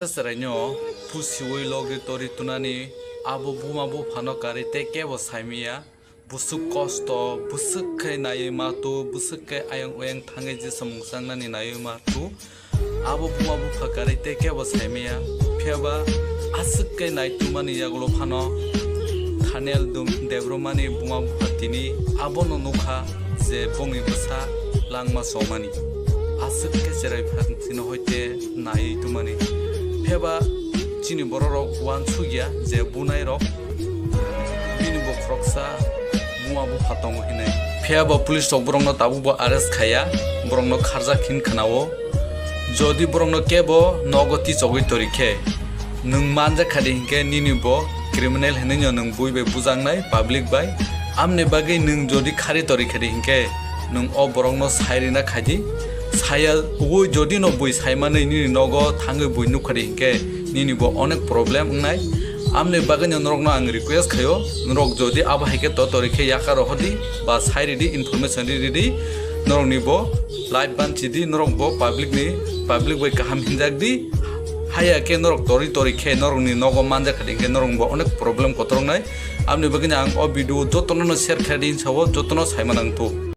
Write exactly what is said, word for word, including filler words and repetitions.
Chwraino pusiwi logi tori tunani abo buma buphano karwi tei kebo saimaya. Bwswk kosto, bwswk khe naiwi matu, bwswk khe ayang oyang thangwi jesa mungsangnani naiwi matu. Abo buma bupha karwi tei kebo saimaya. Phiyaba aswk khe naitumani yagulo phano Daniel Dum-, Debromani buma bupha tini abono nukha je bongni bwsa langma somani. Aswk khe cherai phan chino hoite naiwi tumani. Phiyaba chini bororok uansukya je bunairok bini bo khoroksa buma bupha tongo hinwi. Phiyaba police rok borokno tabukbo arrest khaiya, borokno kharjak hin khwnao. Jodi borokno kebo nogo tichogwi tori khe, nwng manjak khadi hinkhe nini bo criminal hinwino nwng bui bai bujaknai public bai. Amni bagwi nwng jodi khari tori khadi hinkhe, nwng o borokno sai rina khaidi. Saya ugui jodi no bui saimanwi nini nogo thangwi bui nukha di hinkhe, nini bo onek problem wngnai. Amni bagwino norokno ang request khaio, norok jodi abo hai khe to tori khe yakar rohordi ba sai ridi, information ri ridi, norokni bo life banchidi, norok bo public ni, public bai kaham hinjakdi. Haya khe norok tori tori khe norokni nogo manjak khadi hinkhe norok bo onek problem kotor wngnai. Amni bagwino ang o video jotono no share khaidi hinsa o jotono saima nangthu.